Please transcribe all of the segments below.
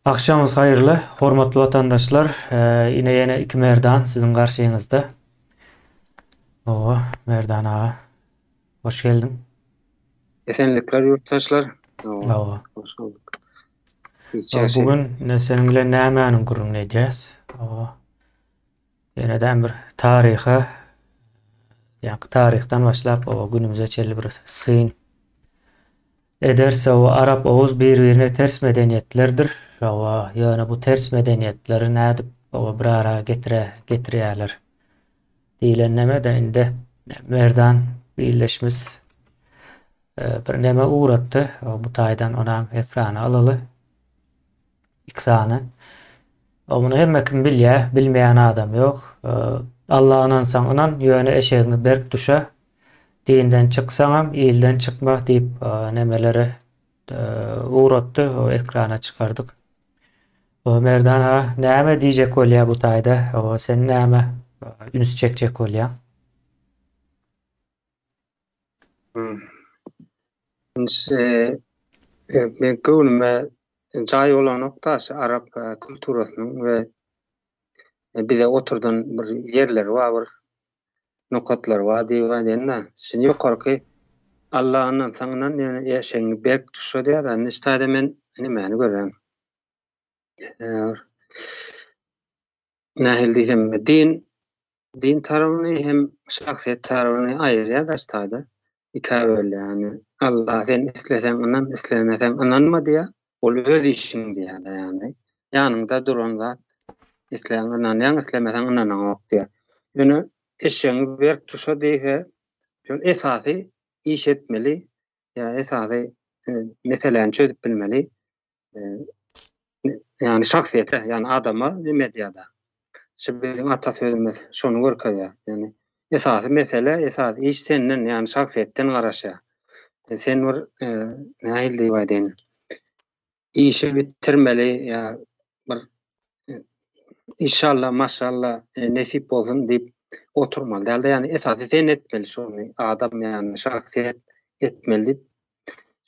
Agşamyňyz haýyrly, hormatly watandaşlar. Ine ýene iki Merdan siziň garşyňyzda. Owa, Merdan aga. Hoş geldiň. Esenlikler ýurtdaşlar. Owa. Hoş bulduk. Bu gün ine seniň bilen nämäniň gürrüňini edýäs? Owa. Ýeneden bir taryha, ýa-da taryhdan başlap o günümize çenli bir syn ederse o arap oguz bir-birine ters medeniýetlerdir. Hawa, ýöne bu ters medeniýetleri nädip o bir ara getire getirýärler diýlen neme-de indi Merdan ildeşimiz bir neme ugratdy. Bu taýdan onam ekrana alaly. Iki sany. O muny hemme kim bilýär, bilmeýän adam ýok. Alla ynansaň ynan, ýöne eşegiňi berk duşa. Dinden çyksaňam, ilden çykma diýip nemeleri ugratdy, o ekrana çykardyk. O Merdan aga näme diýjek bolýar bu taýda? O sen näme üns çekjek bolýaň? Üns men göwnüme jaý bolanok-da şu arap kulturasynyň we bize oturdan bir ýerleri bar bir nokatlary bar diýip aýdýan-da. Şindi ýokarky Alla ynansaň ynan ýöne eşegiňi berk tutşa diýýär-de. Indi şu taýda men nämäni görýän. Nähili diýsem, din din tarapyny hem şahsyýet tarapyny aýyrýar daş taýda. Ikä bölýär. Ýagny Alla sen isleseň ynan, islemeseň ynanma diýýär. Ol öz işiň diýýär ýagny. Ýanyňda duran zat. Isleseň ynanýaň, islemeseň ynanaňok diýýär. Ýöne eşegiňi berk tuşa diýse, şol esasy iş etmeli, ýa esasy meseläni çözüp bilmeli. Ýagny şahsyýete, ýagny adama neme edýär-de. Şu biziň ata sözümiz şony görkezýär. Ýagny esasy mesele, esasy iş senden, ýagny şahsyýetden garaşýar. Sen bir nähili diýip aýdaýyn, işi bitirmeli ýa bir inşallah, maşallah nesip bolsun diýip oturmaly däl-de, ýagny esasy sen etmeli şony, adam ýagny şahsyýet etmeli diýip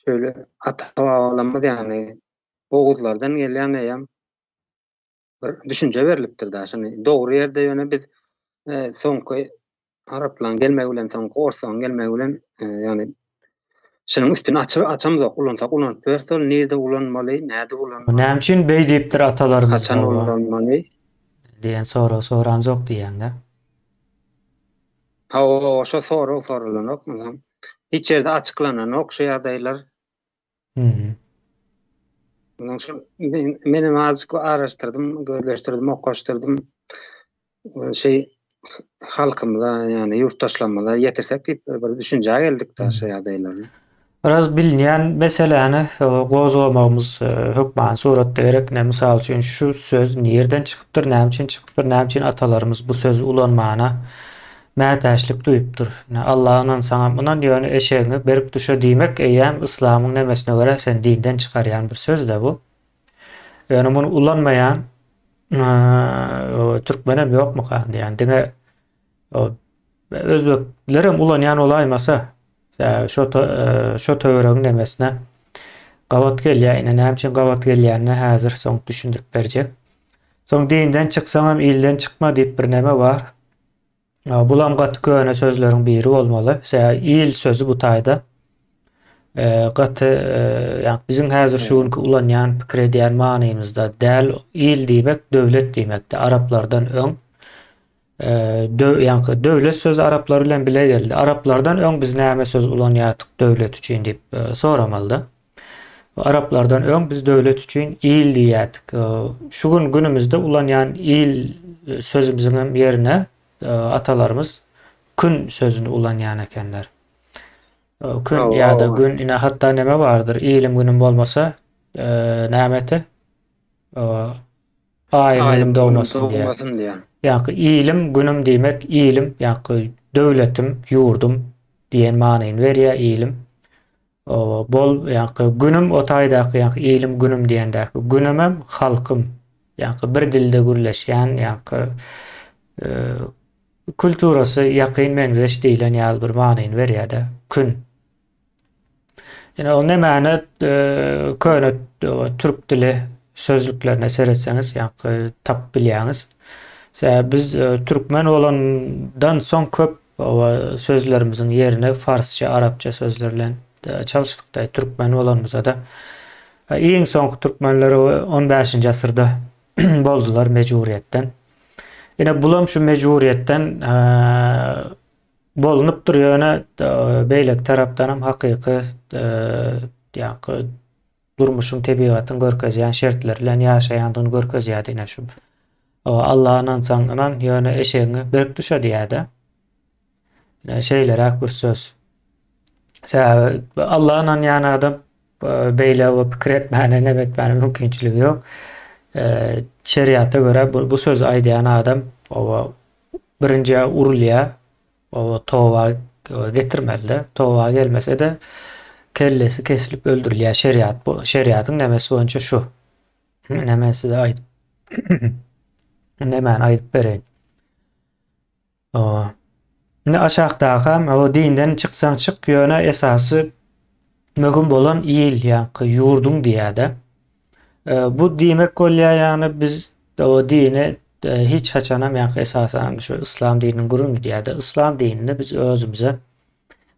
Şöyle ata-babalarymyz ýagny oguzlardan gelýän eýýäm bir düşünje berlipdir da şuny dogry ýerde ýöne biz e, soňky araplaryň gelmegi bilen soňky orslaryň gelmegi bilen e, ýagny şunuň üstüni açyp açamzok ulansak ulanyp ýörse ol nirde ulanmaly nädip ulanmaly Näme üçin beý diýipdir atalarymyz haçan ulanmaly diýen sorag soramzok diýýäňdä. Hawa, şo sorag soralanok munam. Hiç ýerde açyklananok şu ýagdaýlar. Mhm. Munuň şu menem azajyk araşdyrdym, gözleşdirdim, okaşdyrdym. Şeý halkymyza, ýagny ýurtdaşlarymyza ýetirsek diýip bir düşünjä geldik-de şu ýagdaýlary. Biraz bilinýän meseläni gozgamagymyz hökmany suratda gerek. Ine, mysal üçin, şu söz nirden çykypdyr, näme üçin çykypdyr, näme üçin atalarymyz bu sözi ulanmana mätäçlik duýupdyr. Ine, Allaha ynansaňam ynan, ýöne eşegiňi berk düşe diýmek eýýäm yslamyň nemesine görä seni dinden çykarýan bir söz-de bu. Ýöne muny ulanmaýan türkmenem ýokmuka diýýän. Diňe Özbeklerem ulanýan bolaýmasa, şo şo töweregiň nemesine gabat gelýär. Ine näme üçin gabat gelýänini häzir soň düşündirip berjek. Soň dinden çyksaňam ilden çykma diýip bir neme bar. Bulam gaty köne sözleriň biri bolmaly. Sebäbi il sözi bu taýda gaty ýa biziň häzir şu günki ulanýan pikir edýän manymyzda däl. Il diýmek döwlet diýmekdi araplardan öň. Döw ýaňky döwlet sözi araplar bilen bile geldi. Araplardan öň biz näme söz ulanýardyk döwlet üçin diýip e, soramalyda. Araplardan öň biz döwlet üçin il diýýärdik. E, şu gün günümizde ulanýan il e, sözümiziň hem ýerine atalarymyz kün sözüni ulanýan ekenler. Kün ýa-da gün ine hatda näme bardyr? Ilim günüm bolmasa näme ete? Aýym günüm dogmasyn diýýär. Ýaňky ilim günüm diýmek ilim ýaňky döwletim, ýurdum diýen manyny berýär ilim. O bol ýaňky günüm o taýdaky ýaňky ilim günüm diýendäki günümem halkym. Ýaňky bir dilde gürleşýän ýaňky e, kulturasy ýakyn meňzeş diýlen ýaly bir manyny berýär-de. Kün. Ine ol nemäni köne türk dili. sözlüklerine seretseňiz ýaňky tapyp bilýäňiz. Sebäbi biz türkmen bolandan soň köp sözlerimiziň ýerine farsça, arapça sözler bilen çalyşdykda türkmen bolanymyzada iň soňky türkmenler on bäşinji asyrda boldular mejburyýetden. Ine bulam şu mejburyýetden bolunupdyr ýöne beýleki tarapdanam hakyky ýaňky durmuşyň tebigatyň görkezýän şertleri bilen ýaşaýandygyny görkezýärdi ine şu. Allaha ynansaň ynan ýöne eşegiňi berk düşe diýýärdi. Ine şeýleräk bir söz. Sebäbi Allaha ynanýan adam beýle o pikir etmäne, neme etmäne mümkinçiligi ýok. Şeriata görä bu, bu sözi aýdýan adam oba birinji urulýar, oba toba getirmeli-de, toba gelmese-de kellesi kesilip öldürilýär. Şeriat bu, şeriatyň nemesi boýunça şu. Ine men size aýdyp nemäni aýdyp bereýin. Indi aşakdakam o dinden çyksaň çyk ýöne esasy möhüm bolan il ýaňky ýurduň diýýärde. Bu diýmek bolýar ýagny biz o dine hiç haçanam ýaňky esasan şu yslam dininiň gürrüňi gidýärde. Yslam dinini biz özümize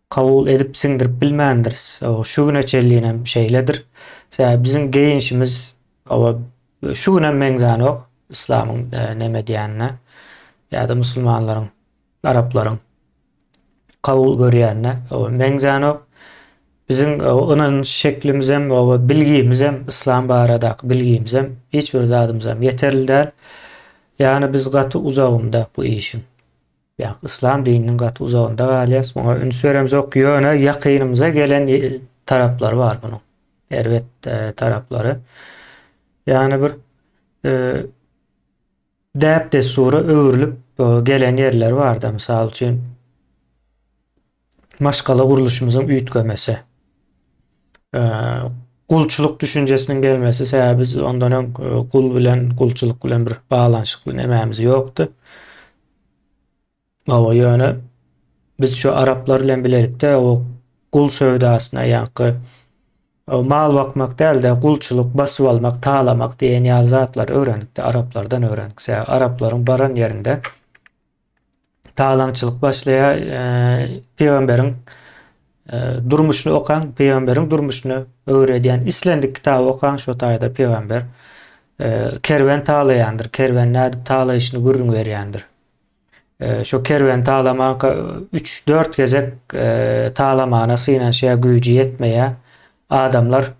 kabul edip siňdirip bilmändiris. Şu güne çenlinem şeýledir. Sebäbi biziň geýinişimiz şu günem meňzänok yslamyň neme diýenine ýa-da musulmanlaryň, araplaryň kabul görýänine meňzänok. Biziň ynanç şeklimizem, bilgimizem, yslam baradaky bilgimizem, hiç bir zadymyzam ýeterli däl. Ýagny biz gaty uzagynda bu işiň. Ýa yslam dininiň gaty uzagynda galýas, muňa üns beremzok, ýöne ýakynymyza gelen taraplary bar munuň. Erbet e, taraplary. Ýagny bir e, däp-dessura öwrülip e, gelen ýerleri barda, mysal üçin maşgala gurluşymyzyň üýtgemesi. E, gulçulyk düşünjesiniň gelmesi, sebäbi biz ondan öň e, gul bilen, gulçulyk bilen bir baglanyşykly nemämiz ýokdy. Hawa, ýöne biz şu araplar bilen bilelikde o gul söwdasyna ýaňky mal bakmak däl-de, gulçulyk, basyp almak, talamak diýen ýaly zatlary öwrendik-de, araplardan öwrendik. Sebäbi araplaryň baran ýerinde talaňçylyk başlaýar. Pygamberiň durmuşyny okaň, pygamberiň durmuşyny öwredýän islendik kitaby okaň, şo taýda pygamber kerwen talaýandyr, kerwen nädip talaýşyny gürrüň berýändir. Şo kerwen talamanka 3-4 gezek talamana synanyşýar, güýji ýetmeýär. Adamlar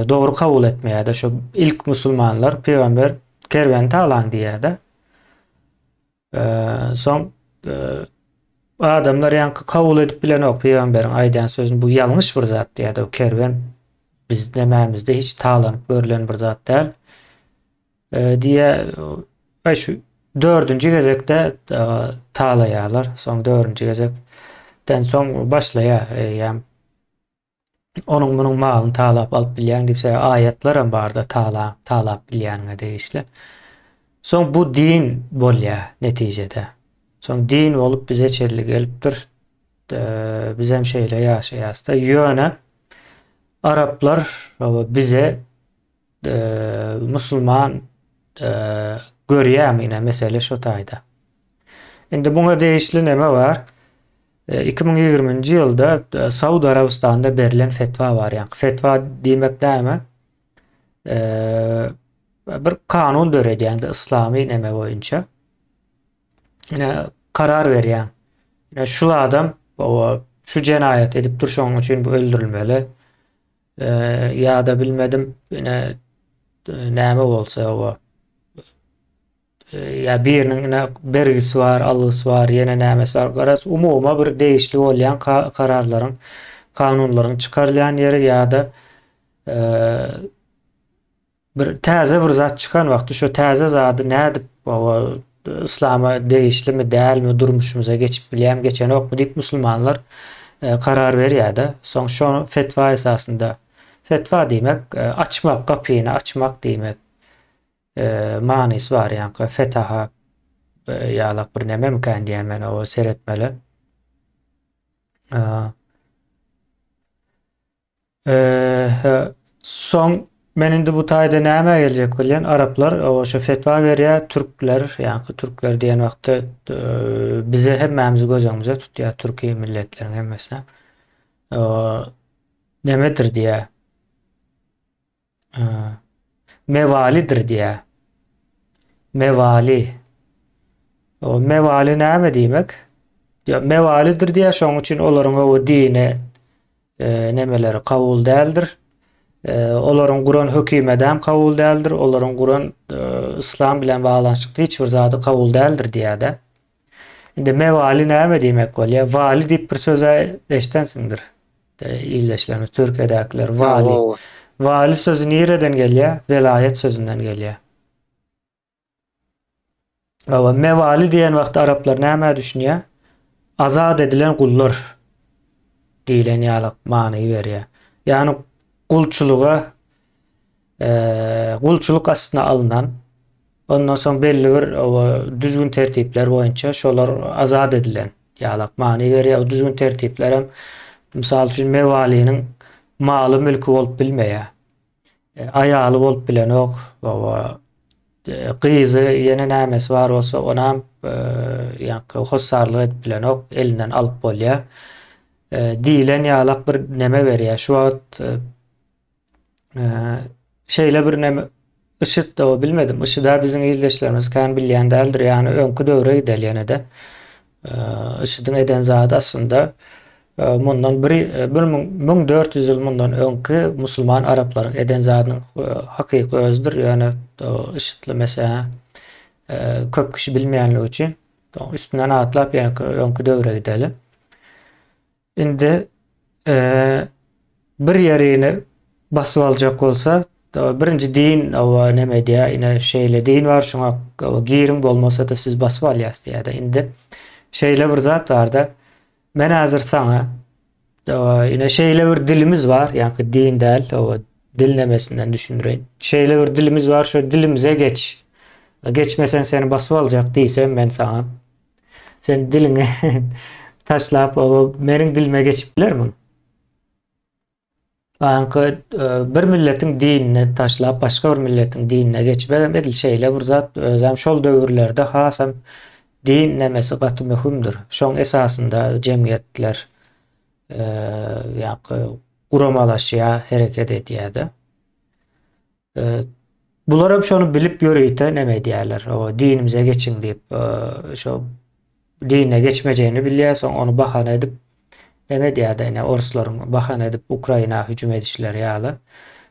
dogry kabul etmeýär-de, şo ilk musulmanlar pygamber kerwen talaň diýýär-de. Soň adamlar ýaňky kabul edip bilenok pygamberiň aýdýan sözüni bu ýalňyş bir zat diýýär-de, kerwen biz nemämizde hiç talanyp görlen bir zat däl. Diýýär, aý şu dördünji gezekde talaýarlar. Soň dördünji gezekden soň başlaýar eýýäm Onuň munuň malyny talap alyp bilýäň diýip şeýle aýatlaram barda tala talap bilýäniňe degişli. Soň bu din bolýar netijede. Soň din bolup bize çenli gelipdir. Bizem şeýle ýaşaýasda. Ýöne araplar bize musulman görýärmi ine mesele şo taýda. Indi muňa degişli neme bar? 2020-nji ýylda Saud Arabystanda berlen fetwa bar. Ýa fetwa diýmek näme? Bir kanun döredýän yslamy neme boýunça. Ine karar berýän. Ine şu adam şu jenaýat edipdir, şonuň üçin bu öldürilmeli. Ýa-da bilmedim, ine näme bolsa o ýa biriniň ine bergisi bar, algysy bar, ýene nämesi bar. Garaz, umuma bir degişli bolýan kararlaryň, kanunlaryň çykarylýan ýeri ýa-da bir täze bir zat çykan wagty şo täze zady nädip yslama degişlimi, dälmi, durmuşymyza geçip bilýärmi, geçenokmy diýip musulmanlar karar berýär-de. Soň şo fetwa esasynda fetwa diýmek açmak, gapyny açmak diýmek. Manysy bar ýaňky fetaha ýalak bir nememikän diýýän men oba seretmeli. Soň. Men indi bu taýda nämä geljek bolýan? Araplar şo fetwa berýär, türkler, ýaňky türkler diýen wagtda bize hemmämizi göz öňümize tutýar, türki milletleriň hemmesine. Nemedir diýýär. Mewalidir diýýär. Mewali. O mewali näme diýmek? Ýa mewalidir diýýär, şonuň üçin olaryň o dini nemeleri kabul däldir. Olaryň guran hökümedem kabul däldir. Olaryň guran yslam bilen baglanyşykly hiç bir zady kabul däldir diýýär-de. Indi mewali näme diýmek bolýar? Wali diýip bir söze eşdensiňdir. Ildeşlerimiz Türkiýedäkiler wali. Wali sözi nireden gelýär? Welaýat sözünden gelýär. Hawa, mewali diýen wagtda araplar nämä düşünýär? Azat edilen gullar diýlen ýaly many berýär. Ýagny gulçulyga e, gulçulyk astyna alnan, ondan soň belli bir düzgün tertipler boýunça şolar azat edilen ýaly many berýär. O düzgün tertipler hem mysal üçin mewaliniň maly mülki bolup bilmeýär. Aýaly bolup bilenok. Hawa. Gyzy ýene nämesi bar bolsa onam ýaňky hossarlyk edip bilenok, elinden alyp bolýar. Diýlen ýalak bir neme berýär. Şu wagt şeýle bir neme IŞİD o bilmedim. IŞİD-a biziň ildeşlerimiz kän bilýän däldir. Ýagny öňki döwre gideli ýene-de. IŞİD-iň eden zady aslynda mundan bir 1400 ýyl mundan öňki musulman araplaryň eden zadynyň hakyky özüdir. Ýöne IŞİD-li meselä köp kişi bilmeýänligi üçin üstünden atlap ýaňky öňki döwre gideli. Indi bir ýerini basyp aljak bolsa, birinji din owa neme edýär, ine şeýle din bar, şuňa giriň, bolmasa-da siz basyp alýas diýýär-de. Indi şeýle bir zat bar-da, men häzir saňa ine şeýle bir dilimiz bar, ýaňky din däl, owa dil nemesinden düşündireýin. Şeýle bir dilimiz bar, şo dilimize geç. Geçmeseň seni basyp aljak diýsem men saňa. Sen diliňi taşlap, o meniň dilime geçip bilermiň? Aňky e, bir milletiň dinini taşlap başga bir milletiň dinine geçmek hem edil şeýle bir zat. Özem şol döwürlerde hasam din nemesi gaty möhümdir. Şoň esasynda jemgyýetler e, ýa-da guramalaşýar, hereket edýär-de. Bular hem şony bilip ýörite neme edýärler. O dinimize geçiň diýip, şo dinine geçmejegini bilýär, soň ony bahana edip neme edýär-de, ine orslaryň bahana edip Ukraina hüjüm edişleri ýaly.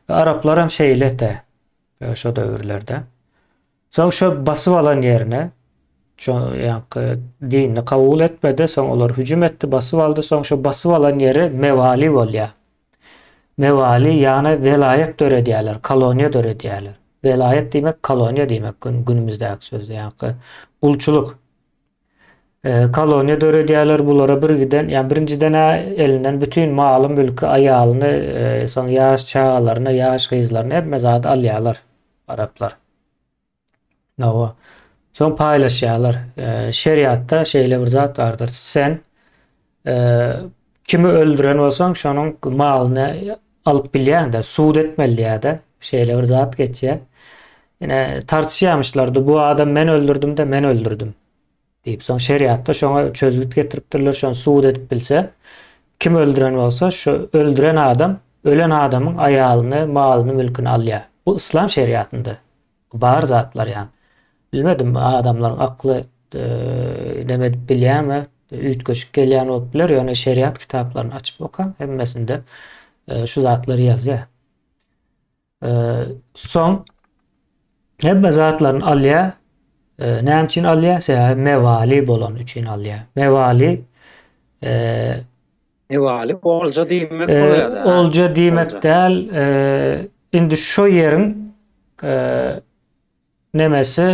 Araplar hem şeýle-de şo döwürlerde. Soň şo basyp alan ýerine şo ýaňky dinini kabul etmedi, soň olar hüjüm etdi, basyp aldy, soň şo basyp alan ýeri Mewali bolýar. Mewali ýagny welaýat döredýärler, koloniýa döredýärler. Welaýat diýmek koloniýa diýmek gün günümizdäki sözde ýaňky gulçulyk. E, koloniýa döredýärler bulara bir giden, ýa birinjiden-ä elinden bütin maly, mülki, aýalyny, e, soň ýaş çagalaryny, ýaş gyzlaryny hemme zady alýarlar araplar. Hawa. Soň paýlaşýarlar. Şeriatda şeýle bir zat bardyr. Sen kimi öldüren bolsaň, şonuň malyny alyp bilýäň-de, sud etmeli diýýär-de. Şeýle bir zat geçýär. Ine, tartyşýarmyşlar-da, bu adam men öldürdim-de, men öldürdim. Diýip, soň şeriatda şoňa çözgüt getiripdirler, şony subut edip bilse, kim öldüren bolsa, şu öldüren adam ölen adamyň aýalyny, malyny, mülküni alýar. Bu yslam şeriatynda bar zatlar ýa. Bilmedim, adamlaryň akly neme edip bilýärmi, üýtgeşik gelýän bolup biler, ýöne şeriat kitaplaryny açyp okaň, hemmesinde şu zatlar ýazýar. Soň hemme zatlaryny alýar. Näme üçin alýar? Sebäbi mewali bolany üçin alýar. Mewali Mewali olja diýmek bolýar. Olja diýmek däl. Indi şu ýeriň nemesi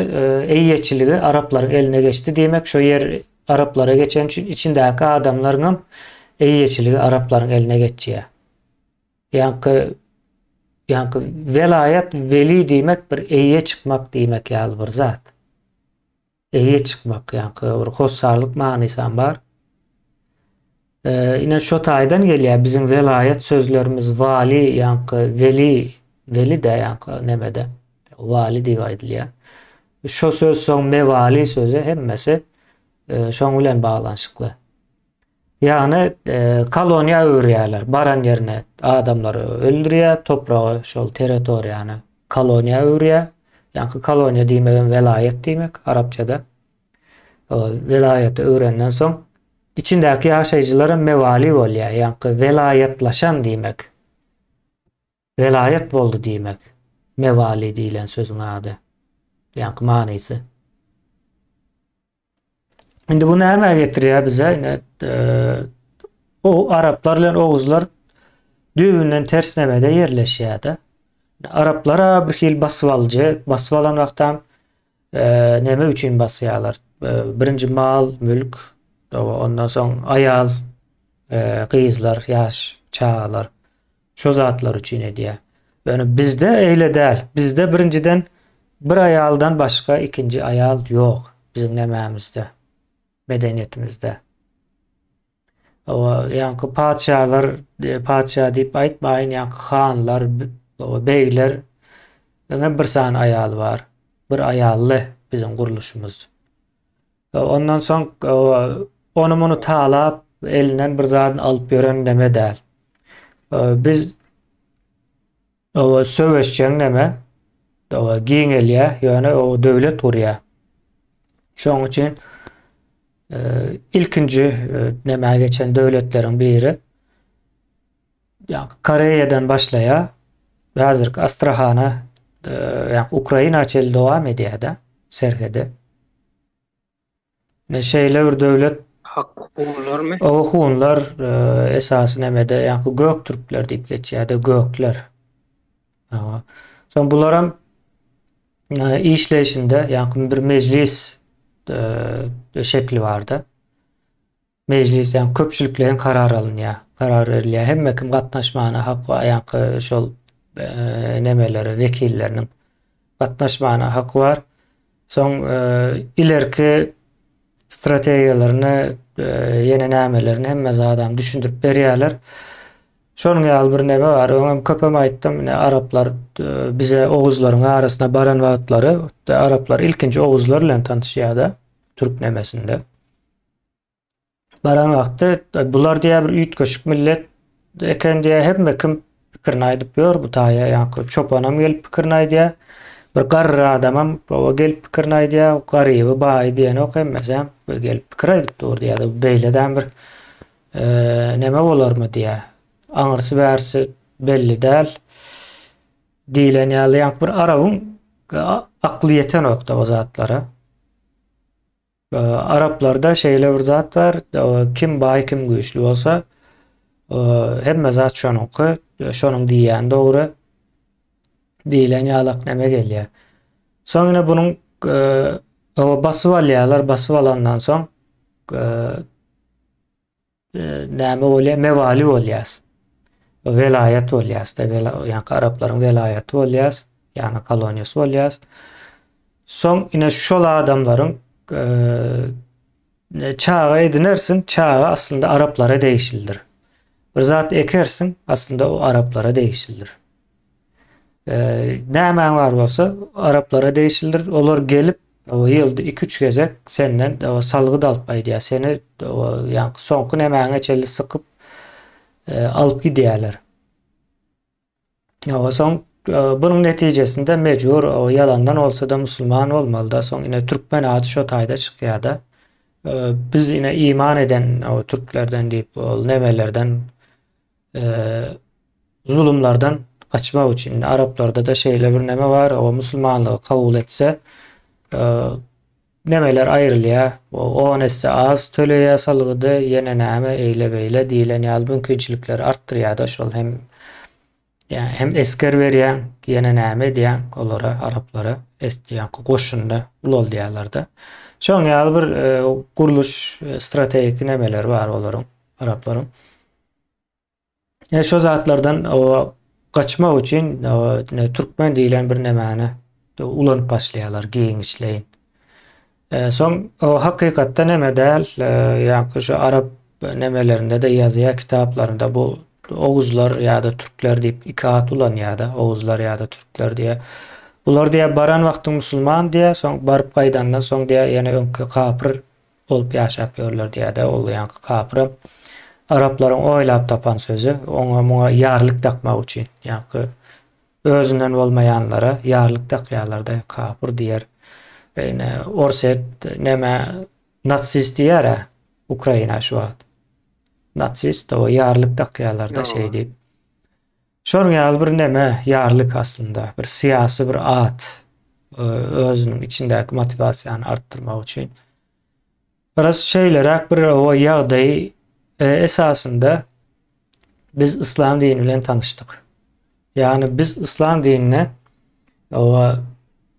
eýeçiligi araplaryň eline geçdi diýmek. Şu ýer araplara geçen üçin içindäki adamlaryň hem eýeçiligi araplaryň eline geçýär. Ýaňky ýaňky welaýat weli diýmek bir eýe çykmak diýmek ýaly bir zat. Eýe çykmak ýaňky bir hossarlyk manysam bar. E, ine şo taýdan gelýär biziň welaýat sözlerimiz wali ýaňky weli. Weli-dä ýaňky nemede wali diýip aýdylýar. Şo söz soň mewali sözi hemmesi şoň bilen baglanyşykly. Ýagny koloniýa öwürýärler. Baran ýerine adamlary öldürýär, topragy şol territoriýany koloniýa öwürýär. Ýaňky koloniýa diýmegem welaýat diýmek arapçada. Welaýata öwrenden soň içindäki ýaşaýjylaram mewali bolýar. Ýaňky welaýatlaşan diýmek. Welaýat boldy diýmek. Mewali diýlen sözüň ady. Ýaňky manysy. Indi bu näme getirýär bize? Ine, o araplar bilen oguzlar düýbünden ters nemede ýerleşýär-de. Araplara bir hil basyp alyjy, basyp alan wagtam neme üçin basýarlar? Birinji mal, mülk, ondan soň aýal, gyzlar, ýaş çagalar. Şo zatlar üçin edýär. Ýöne bizde eýle däl. Bizde birinjiden bir aýaldan başga ikinji aýal ýok biziň nämämizde, medeniýetimizde. Owa, ýaňky patyşalar, patyşa diýip aýtmaýyn, ýaňky hanlar, begler diňe bir sany aýaly bar. Bir aýally biziň gurluşymyz. Ondan soň ony muny talap, elinden bir zadyny alyp ýören neme däl. Biz o söweşjeň neme, o giňelýär, ýöne o döwlet gurýar. Şonuň üçin ilkinji nämä geçen döwletleriň biri ýa Koreýadan başlaýar. Häzirki Astrahana, ýa Ukraina çenli dowam edýär-de serhedi. Ne şeýle bir döwlet Hak hunlarmy? O hunlar e, esasy nemede ýa gök türkler diýip geçýär-de gökler. Hawa. Soň bularam e, işleýşinde ýa bir mejlis e, şekli bardy. Mejlis ýagny köpçülikleýin karar alynýar, karar berilýär. Hemme kim gatnaşmana hak bar, ýaňky şol nemeleri, wekilleriniň gatnaşmana haky bar. Soň ilerki strategiýalaryny, ýene nämelerini hemme zadam düşündirip berýärler. Şonuň ýaly bir neme bar. Öňem köpem aýtdym, ine araplar bize oguzlaryň arasyna baran wagtlary, araplar ilkinji oguzlar bilen tanyşýar-da, türk nemesinde. Baran wagtdy bular diýýär bir üýtgeşik millet eken diýýär. Hemme kim pikirini aýdyp ýör bu taýa. Ýaňky çopanam gelip pikirini aýdýar. Bir garry adamam oba gelip pikirini aýdýar. Garyby, baýy diýenok hemmesem gelip pikir aýdyp dur diýýär. Beýledem bir neme bolarmy diýýär. Aňyrsy bärsi belli däl diýlen ýaly ýaňky bir arabyň akly ýetenokda o zatlara. Araplarda şeýle bir zat bar, kim baý, kim güýçli bolsa, hemme zat şonuňky, şonuň diýýäni dogry diýlen ýalak neme gelýär. Soň ýene bunuň basyp alýarlar, basyp alandan soň näme bolýar? Mewali bolýas. Welaýat bolýas da, ýa araplaryň welaýaty bolýas, ýagny koloniýasy bolýas. Soň ine şol adamlaryň e, çaga edinersin, çaga aslynda araplara degişlidir. Bir zat ekersin, aslynda o araplara degişlidir. Nämäň bar bolsa araplara degişlidir. Olar gelip ýylda 2-3 gezek senden salgyt alyp gaýdýar. Seni ýaňky soňky nämäňe çenli sykyp alyp gidýärler. Ýa soň bunuň netijesinde mejbur ýalandan bolsa-da musulman bolmaly-da. Soň ine türkmen ady şo taýda çykýar-da. Biz ine iman eden türklerden diýip ol nemelerden zulumlardan gaçmak üçin. Indi araplarda-da şeýle bir neme bar, o musulmanlygy kabul etse, nemeler aýrylýar, on esse az töleýär salgydy, ýene näme eýle-beýle diýlen ýaly mümkinçilikleri artdyrýar-da şol hem ýa hem esger berýäň, ýene näme edýäň olara, araplara, ýa goşunda ulaldýarlar-da. Şonuň ýaly bir gurluş strategik nemeleri bar olaryň, araplaryň. E, şo zatlardan o, gaçmak üçin o, ne, türkmen diýlen bir nemäni ulanyp başlaýarlar giňişleýin. E, soň o hakykatda neme däl, e, ýa şu arap nemelerinde de ýazýar kitaplarynda bu Oguzlar ýa-da türkler diýip iki at ulanýar-da, Oguzlar ýa-da türkler diýýär. Bular diýýär baran wagtyň musulman diýýär, soň baryp gaýdandan soň diýýär ýene öňki kapyr bolup ýaşap ýörler diýýär-de, ol ýaňky kapyram araplaryň oýlap tapan sözi, oňa muňa ýarlyk dakmak üçin, ýaňky özünden bolmaýanlara ýarlyk dakýarlar-da, kapyr diýer. Ine, Orsýet näme nasist diýer-ä Ukraina şu wagt. Nasist, o ýarlyk dakýarlar-da şeý diýip. Şonuň ýaly bir neme, ýarlyk aslynda, bir syýasy bir at, özüniň içindäki motiwasiýany artdyrmak üçin. Biraz şeýleräk bir o ýagdaý esasynda biz yslam dini bilen tanyşdyk. Ýagny biz yslam dinine o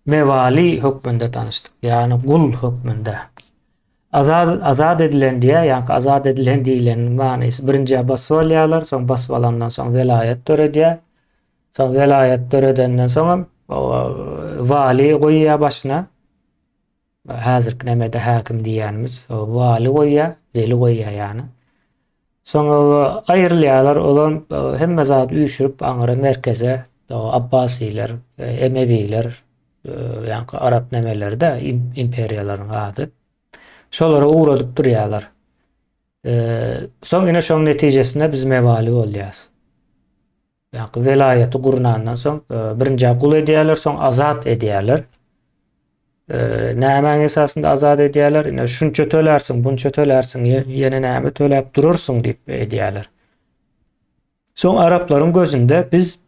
mewali hökmünde tanyşdyk. Ýagny gul hökmünde. Azat azat edilen diýýär, ýaňky azat edilen diýleniň manysy birinjä basyp alýarlar, soň basyp alandan soň welaýat döredýär. Soň welaýat döredenden soňam wali goýýar başyna. Häzirki nemede häkim diýýänimiz wali goýýar, weli goýýar ýagny. Soň aýrylýarlar, olam hemme zady üýşürip aňyra merkeze Abbasiler, Emewiler, ýaňky arap nemeleri-de imperiýalaryň ady. Şolara ugradyp durýarlar. Soň ine şoň netijesinde biz mewali bolýarys. Ýaňky welaýaty gurnandan soň birinjä gul edýärler, soň azat edýärler. Nämäň esasynda azat edýärler? Ine şunça tölärsiň, bunça tölärsiň, ýene näme töläp durarsyň diýip edýärler. Soň araplaryň gözünde biz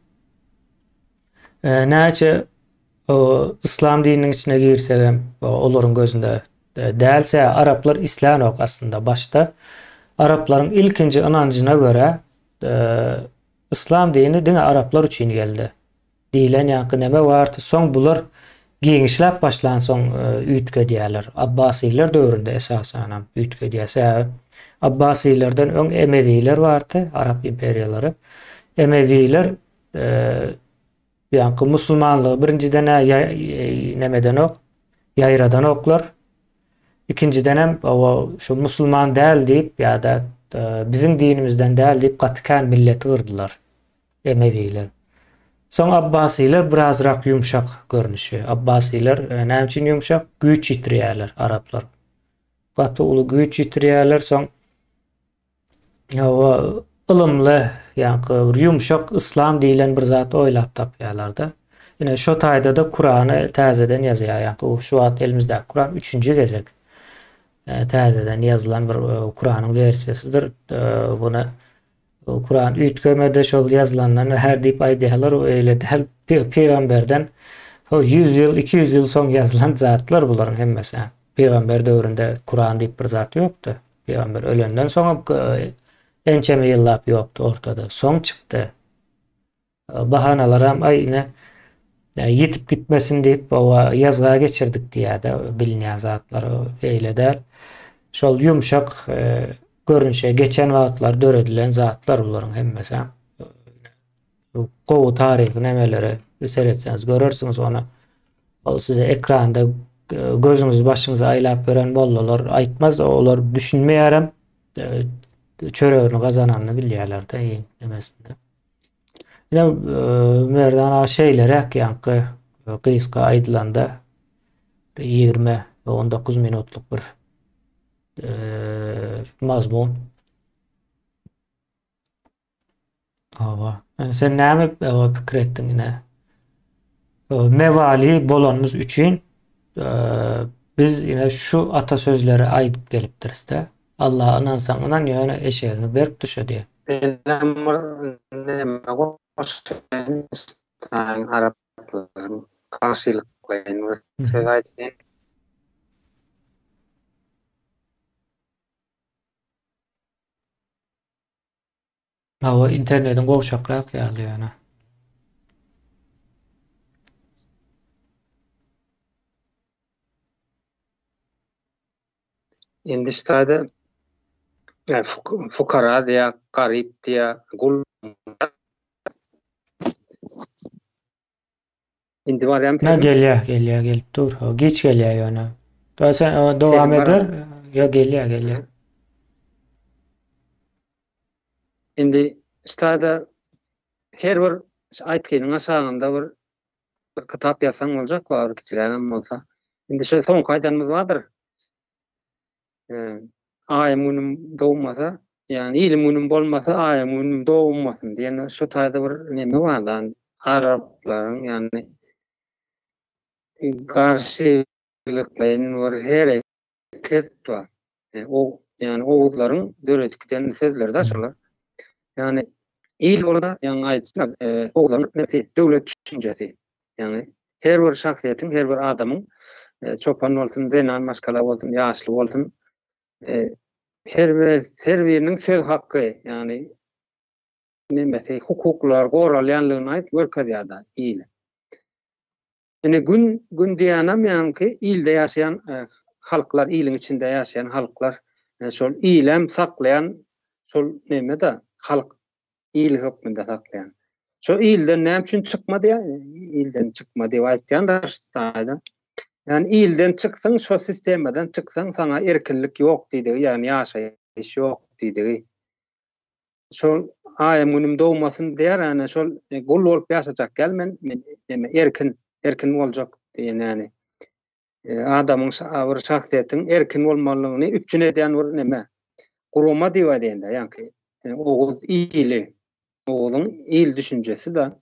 näçe yslam dininiň içine girsegem, olaryň gözünde dälse araplar islänok aslynda başda. Araplaryň ilkinji ynanjyna görä Yslam dini diňe araplar üçin geldi. Diýlen ýaňky neme bardy, soň bular giňişläp başlansoň üýtgedýärler. Abbasylar döwründe esasanam üýtgedýär. Sebäbi Abbasylardan öň Emewiler bardy, arap imperiýalary. Emewiler ýaňky musulmanlygy birinjiden-ä nemedenok, ýaýradanoklar. Ikinjidenem şu musulman däl diýip ýa-da biziň dinimizden däl diýip gaty kän milleti gyrdylar. Emewiler. Soň Abbasylar birazrak ýumşak görnüşi. Abbasylar e, näme üçin ýumşak? Güýç ýitirýärler araplar. Gaty uly güýç ýitirýärler. Soň hawa ylymly, ýaňky bir ýumşak yslam diýlen bir zat oýlap tapýarlar-da. Ine şo taýda-da Kurany täzeden ýazýar. Ýaňky şu wagt elimizdäki Kuran üçünji gezek e, täzeden ýazylan bir e, Kuranyň wersiýasydyr. Buna Kuran üýtgemedi şol ýazylandan her diýip aýdýarlar o eýle däl pygamberden ho 100 ýyl 200 ýyl soň ýazylan zatlar bularyň hemmesi. Pygamber döwründe Kuran diýip bir zat ýokdy. Pygamber ölenden soň ençeme ýyllap ýokdy ortada. Soň çykdy. Bahanalaram aý ine ýitip gitmesin diýip owa ýazga geçirdik diýýärde bilinýän zatlar eýle däl. Şol ýumşak e, görnüşe geçen wagtlar döredilen zatlar bularyň hemmesi. Gowy taryhy nemelere seretseňiz görersiňiz ony. Ol size ekranda e, gözüňizi başyňyzy aýlap beren mollalar aýtmaz, olar düşünmeýärem. E, çöregini gazananyny bilýärler-de iň nemesinde. Ine, Merdan aga şeýleräk ýaňky gysga aýdylanda 20 we 19 minutlyk bir mazmun. Hawa. Sen näme pikir etdiň ine? Mewali bolanymyz üçin biz ine şu atasözleri aýdyp gelipdiris-de. Allaha ynansaň ynan ýöne eşegiňi berk düşe diýen. Menem bir neme goşaýyn araplaryň garşylyklaýyn bir söz aýdaýyn. Hawa internetiň gowşakrak ýaly ýöne. Indi ştaýda fukara diýä, garyp diýä, gul Indi barýam Na gelýär, gelýär, gelip dur. Giç gelýär ýöne. Sen dowam eder. Ýa gelýär, gelýär. Indi. Ştada her bir aýtgynyň aşagynda bir bir kitap ýazsaň boljak bar, kiçirägem bolsa. Indi şu soňky aýdanymyz bardyr. Aýym günüm dogmasa, ýagny ilim günüm bolmasa, aýym günüm dogmasyn diýen şu taýda bir neme bar da, araplaryň ýagny garşylyklaýyn bir hereket bar. O ýagny oguzlaryň döredip giden sözleri da şolar. Ýagny il bolanda, ýagny aýtsaň, oguzlaryň döwlet düşünjesi. Ýagny her bir şahsyýetiň, her bir adamyň çopan bolsun, zenan maşgala bolsun, ýaşly bolsun, her bir her biriniň söz haky, ýagny nemesi, hukuklar goralýanlygyny aýt görkezýär-de il. Indi gün gün diýýänem ýaňky ilde ýaşaýan halklar, iliň içinde ýaşaýan halklar, şol ilem saklaýan şol neme-de halk il hökmünde saklaýan. Şo ilden näme üçin çykma diýýär? Ilden çykma diýip aýtýan daşda. Ýani ilden çyksaň, şo sistemadan çyksaň, saňa erkinlik ýok diýdigi, ýagny ýaşaýyş ýok diýdigi. Şol aýym günüm dogmasyn diýär, ýani şol e, gul bolup ýaşajak gel men, men neme erkin, erkin boljak diýen ýani. E, adamyň bir şahsyýetiň erkin bolmalygyny üpjün edýän bir neme gurama diýip aýdaýynda ýaňky e, oguz ili oguzyň il düşünjesi da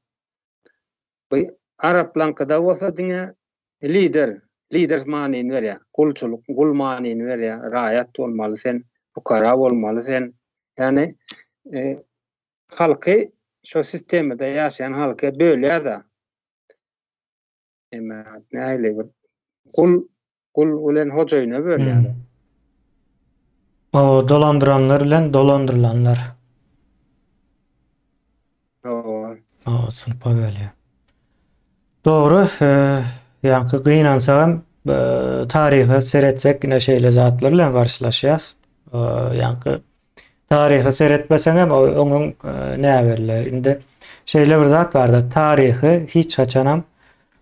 bu araplaňkyda bolsa diňe lider lider manyny berýär gulçulyk gul manyny berýär raýat bolmaly sen pukara bolmaly sen ýagny e, halky şo sistemada ýaşaýan halky bölýär da Eme nähili bir gul gul bilen hojaýyna bölýär. Hmm. O dolandyranlar bilen dolandyrylanlar. Hawa. O synpa bölýär. Dogry, e, ýaňky gynansagam e, taryha seretsek ine şeýle zatlar bilen garşylaşýas. E, ýaňky Taryha seretmeseňem öňüň näbelli. Indi şeýle bir zat barda, taryhy hiç haçanam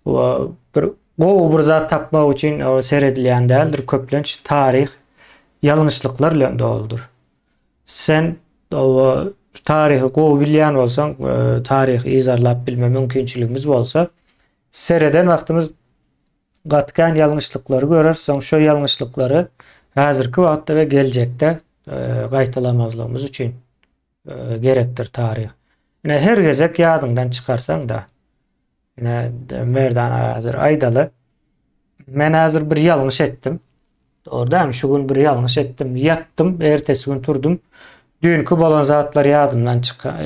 bir gowy bir zat tapmak üçin seredilýän däldir. Köplenç taryh ýalňyşlyklar bilen doludyr. Sen o taryhy gowy bilýän bolsaň, taryhy yzarlap bilme mümkinçiligimiz bolsa, sereden wagtymyz gaty kän ýalňyşlyklary göreris, soň şo ýalňyşlyklary häzirki wagtda we geljekde gaýtalamazlygymyz üçin gerekdir taryh. Ine her gezek ýadyňdan çykarsaň-da, ine Merdan aga häzir aýdaly, men häzir bir ýalňyş etdim. Dogry dälmi? Şu gün bir ýalňyş etdim. Ýatdym, ertesi gün turdum. Düýnki bolan zatlar ýadymdan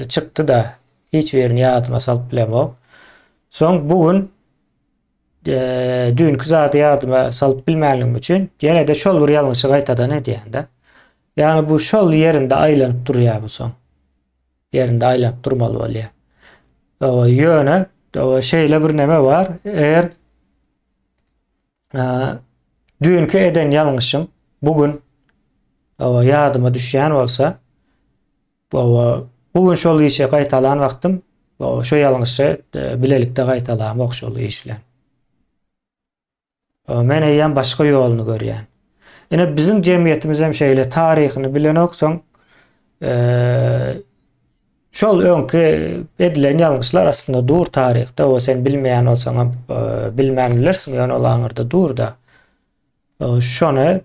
çykdy-da, hiç birini ýadyma salyp bilemok. Soň bu gün düýnki zady ýadyma salyp bilmänligim üçin ýene-de şol bir ýalňyşy gaýtadan edýän-de. Ýagny bu şol ýerinde aýlanyp durýar bu soň. Ýerinde aýlanyp durmaly bolýar. Ýöne şeýle bir neme bar, eger düýnki eden ýalňyşym bu gün ýadyma düşýän bolsa, Hawa, bu gün şol işi gaýtalan wagtym, hawa, şo ýalňyşy e, bilelikde gaýtalamok şol iş bilen. Hawa, men eýýäm başga ýoluny görýän. Ine biziň jemgyýetimiz hem şeýle taryhyny bilenok, soň e, şol öňki edilen ýalňyşlar aslynda dur taryhda, o sen bilmeýän bolsaň hem e, bilmän bilersiň, ýöne ol aňyrda dur-da. Şony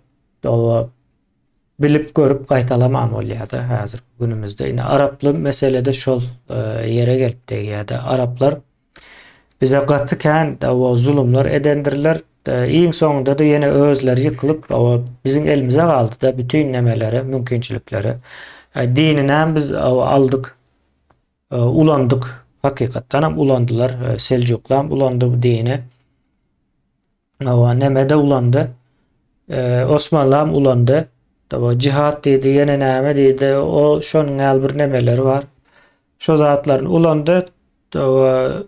bilip görüp gaýtalaman bolýar-da häzirki günümizde. Ine araply meselede şol e, ýere gelip degýär-de. Araplar bize gaty kän o zulumlar edendirler. E, iň soňunda-da ýene özleri ýykylyp, o biziň elimize galdy-da bütün nemeleri, mümkinçilikleri. E, dininem biz aldyk, ulandyk. Hakykatdan hem ulandylar. Seljuklam ulandy bu dini. Hawa, neme-de ulandy. Osmanlam ulandy. Hawa, jihat diýdi, ýene näme diýdi. O şonuň ýaly bir nemeleri bar. Şo zatlaryny ulandy. Hawa,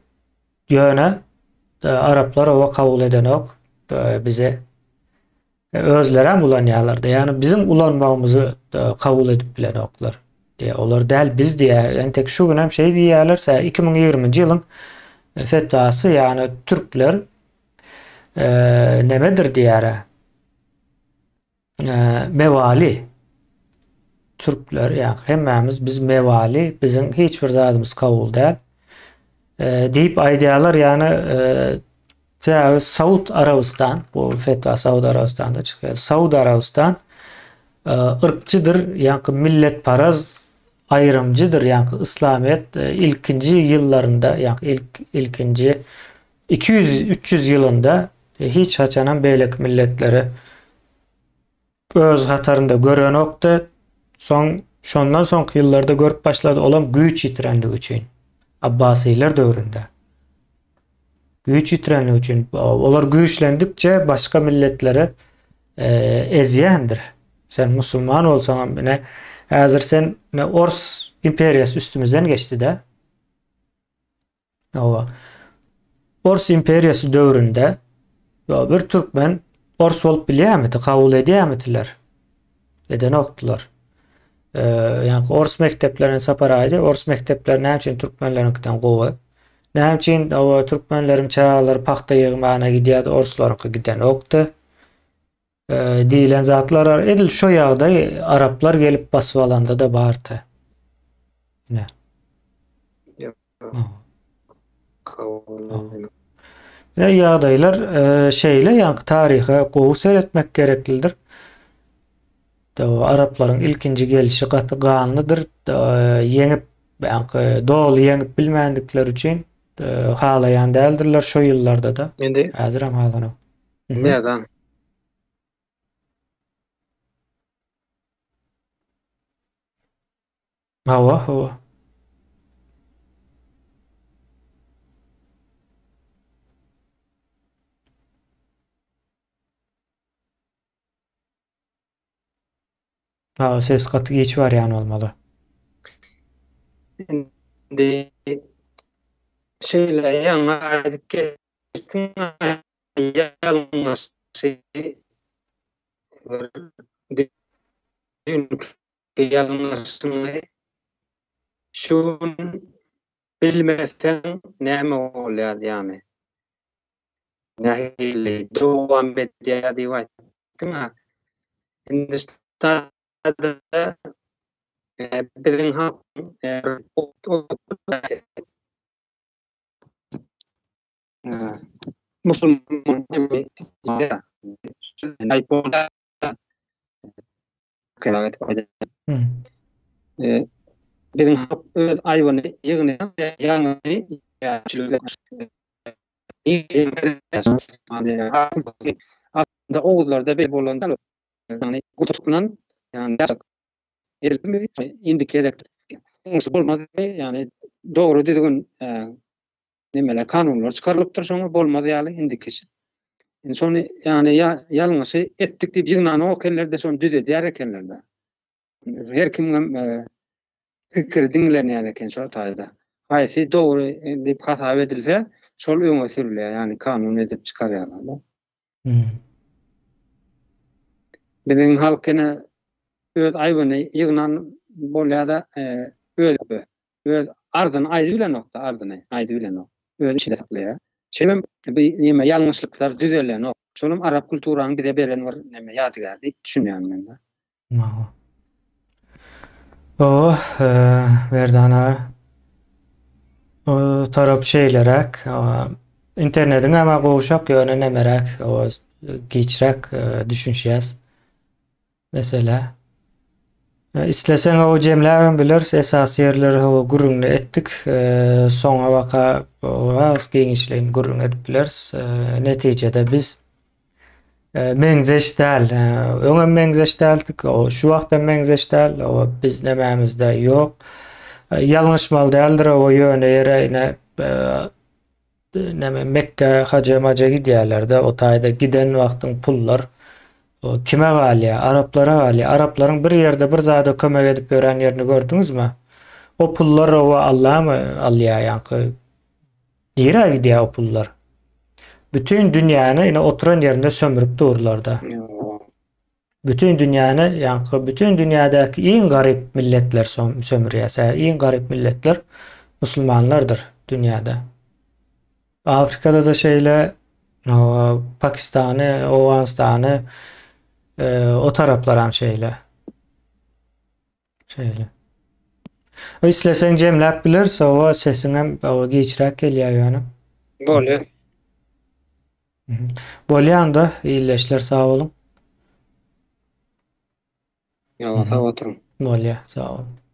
ýöne araplar owa kabul edenok bize. Özlerem ulanýarlar-da. Ýagny biziň ulanmagymyzy kabul edip bilenoklar. Diýýär. Olar däl, biz diýýär. Entek şu günem şeý diýýärler. Sä 2020-nji ýylyň fetwasy, ýagny türkler nemedir diýýär. Mewali. türkler ýa hemmämiz biz mewali, biziň hiç bir zadymyz kabul däl. Diýip aýdýarlar, ýagny sebäbi Saud Arabystan, bu fetwa Saud Arabystanda çykýar. Saud Arabystan yrkçydyr, ýagny milletparaz aýrymjydyr, ýagny yslamyýet ilkinji ýyllarynda, ýagny ilk ilkinji 200-300 ýylynda hiç haçanam beýleki milletleri öz hatarynda görenokdy. Soň şondan soňky ýyllarda görüp başlady, olam güýç ýitirenligi üçin. Abbasylar döwründe. Güýç ýitirenligi üçin. Olar güýçlendikçe başga milletleri e, ezýändir. Sen musulman bolsaňam ine häzir sen ine Ors imperiýasy üstümizden geçdi-de. Hawa. Ors imperiýasy döwründe bir türkmen ors bolup bilýärmidi, kabul edýärmidiler? Edenokdylar. Ee, ýa ors mekdeplerine Sapar aýdy, ors mekdepleri näme üçin türkmenleriňkiden gowy? Näme üçin o türkmenleriň çagalary pagta ýygmana gidýärdi, orslaryňky gidenokdy? Ee, diýilen zatlar edil şo ýagdaý araplar gelip basyp alanda-da bardy. Ine. Ine ýagdaýlar e, şeýle ýaňky taryha gowy seretmek gereklidir. Araplaryň ilkinji gelşi gaty ganlydyr. E, ýeňip, ýaňky doly ýeňip bilmändikleri üçin e, halaýan däldirler şo ýyllarda-da. Indi häzirem halanok. Merdan. Hawa, hawa. Hawa, ses gaty giç barýan bolmaly. Indi şeýle ýaňy aýdyp geçdiň ýalňyşy bir düýnki Ýalňyşyňy şu gün bilmeseň näme bolýar ýagny nähili dowam edýär diýip aýtdyň-a. Hindistanda biziň halkyň musulman Biziň halk öz aýbyny ýygnaýar, ýagny aslynda oguzlarda bir bolan ýagny gurtuplan ýagny indiki gezek bolmaz ýagny dogry düzgün nemeler kanunlar çykarylypdyr şoňa bolmaz ýaly indiki Indi şony ýagny ýalňyşy etdik diýip ýygnanok ekenler-de şony düzedýär ekenler-de. Her kimiňem e, pikiri diňlenýär eken şo taýda. Haýsy dogry e, diýip hasap edilse, şol öňe sürülýär, ýagny kanun edip çykarýarlar-da. Hmm. Biziň halk ene öz aýbyny ýygnan bolýar-da, e, öz Öz arzyny aýdy bilenok-da, arzyny aýdy bilenok. Öz içinde saklaýar. Şeýle bu neme ýalňyşlyklar düzelenok. Şolam arap kulturanyň bize beren bir neme ýadygär diýip düşünýän men-de. O, Merdan aga. O tarap şeýleräk. Internetiň hem gowşak, ýöne nemeräk, o giçräk düşünişýäs. Mesele. Isleseň o jemläbem bileris, esasy ýerleri hawa gürrüňini etdik. Soňa baka has giňişleýin gürrüň edip bileris. Netijede biz meňzeş däl. Öňem meňzeş däldik, şu wagt hem meňzeş däl. O biz nämämizde ýok. Ýalňyşmaly däldir, o ýöne ýere ine Näme Mekge haja maja gidýärlerde o taýda giden wagtyň pullar o kime galýar? Araplara galýar. Araplaryň bir ýerde bir zada kömek edip ýören ýerini gördüňizmi? O pullar owa Allamy alýar ýaňky nirä gidýär o pullar? Bütin dünýäni ine oturan ýerinde sömürip durlarda. Bütin dünýäni, ýaňky bütin dünýädäki iň garyp milletler sömürýär. Sebäbi iň garyp milletler musulmanlardyr dünýäde. Afrikada-da şeýle, Pakistany, Owganystany, o taraplaram şeýle. Şeýle. Isleseň jemläp bileris, owa sesiňem owa giçräk gelýär ýöne. Bolýar. Bolýar onda, ildeşler sag boluň. Ýa sag oturyň. Bolýar, sag boluň.